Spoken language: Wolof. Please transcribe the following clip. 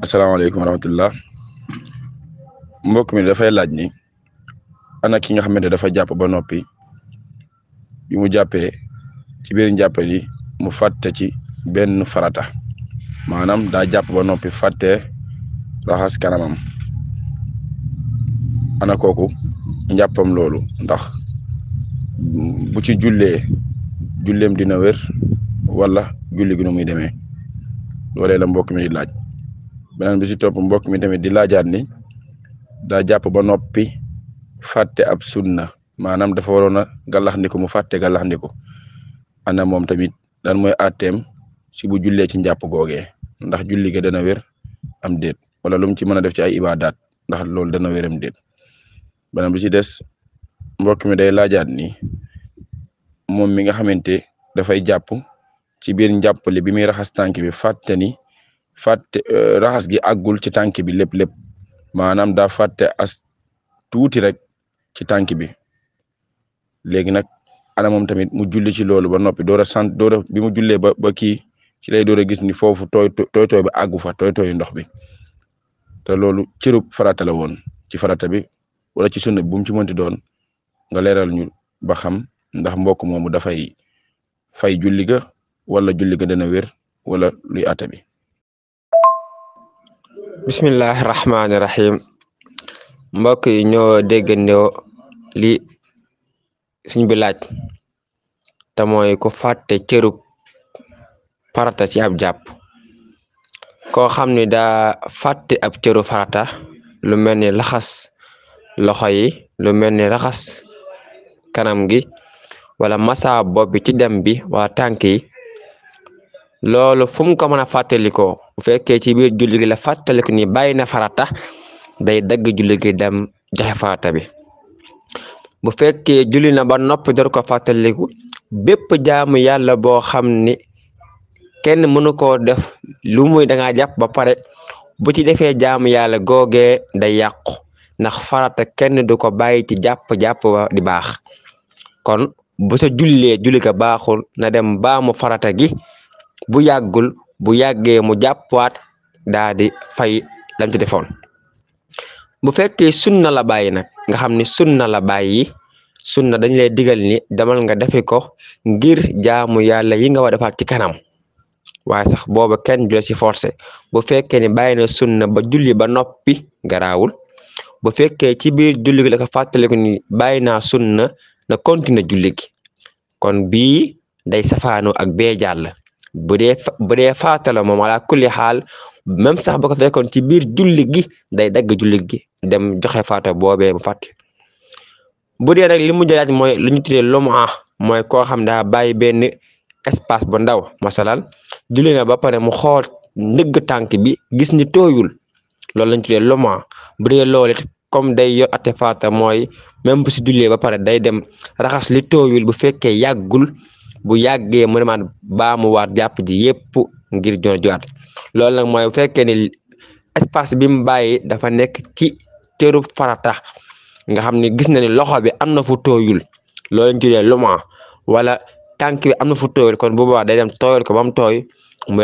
asalaamaaleykum wa rahmatullah mbokk mi dafay laaj ni ana ki nga xamante dafa jàpp ba noppi bi mu jàppee ci biir njàpp li mu fàtte ci benn farata maanaam daa jàpp ba noppi fàtte raxas kanamam ana kooku njàppam loolu ndax bu ci julleem dina wér wala julli gi nu muy demee loolee la mbokk mi di laaj. beneen bi ci topp mbokk mi tamit di laajaat ni daa jàpp ba noppi fàtte ab sunna maanaam dafa waroon a gàllaxndiku mu fàtte gàllaxndiku ana moom tamit dan mooy àtteem si bu jullee ci njàpp googee ndax julli ga dana wér am déet wala lu mu ci mën a def ci ay ibadaat ndax loolu dana wéram déet. beneen bi ci des mbokk mi day laajaat ni moom mi nga xamante dafay jàpp ci biir njàppali bi muy raxas tànk bi fàtte raxas gi àggul ci tànk bi lépp maanaam daa fàtte as tuuti rek ci tànk bi léegi nag ana moom tamit mu julli ci loolu ba noppi bi mu jullee ba kii ci lay door a gis ni foofu tooy ba àggu fa tooy ndox bi te loolu cërub farata la woon ci farata bi wala ci sunna bi bu mu ci mënti doon nga leeral ñu ba xam ndax mbokk moomu dafay fay julli ga wala julli ga dana wér wala luy àtte bi. bismillahi rahmaani rahim mbokk yi ñoo déggandoo li suñ bi laaj te mooy ku fàtte cërub farata ci ab jàpp koo xam ni daa fàtte ab cëru farata lu mel ni laxas loxo yi lu mel ni raxas kanam gi wala masa bopp bi ci dem bi wala tànk yi loolu fu mu ko mën a fàttalikoo bu fekkee ci biir julli gi la fàttaliku ni bàyyi na farata day dagg julli gi dem joxe farata bi bu fekkee julli na ba noppi door ko fàttaliku bépp jaamu yàlla boo xam ni kenn mënu koo def lu muy dangaa jàpp ba pare bu ci defee jaamu yàlla googee day yàqu ndax farata kenn du ko bàyyi ci jàpp ba di baax kon bu sa jullee julli ga baaxul na dem baamu farata gi bu yàggee mu jàppaat daa di fay lam ci defoon. bu fekkee sunna la bàyyi nag nga xam ni sunna la bàyyi sunna dañ lay digal ni demal nga defi ko ngir jaamu yàlla yi nga war a defaat ci kanam waaye sax booba kenn du la ci forcé bu fekkee ni bàyyi na sunna ba julli ba noppi garaawul bu fekkee ci biir julli gi la ko fàttaliku ni bàyyi naa sunna na continuer julli gi kon bii day safaanu ak bee jàll bu dee faatala moom ala kulli xaal même sax ba ko fekkoon ci biir julli gi day dagg julli gi dem joxe faata boobee mu fàtte bu dee nag li mu jëlaat mooy lu ñu tuddee luma mooy koo xam daa bàyyi benn espace bu ndaw masalan julli na ba pare mu xool ndëgg tànk bi gis ni tooyul loolu lañ tuddee luma bu dee loolu it comme day yor ate faata mooy même bu si jullee ba pare day dem raxas li tooyul bu fekkee yàggul bu yàggee mu demaat baamu waat jàpp ji yépp ngir jowaat loolu nag mooy bu fekkee ni espace bi mu bàyyi dafa nekk ci cërub farata nga xam ni gis na ni loxo bi am na fu tooyul loolu lañ tuddee luma wala tànk bi am na fu tooyul kon bu boobaa day dem tooyal ko ba mu tooy mu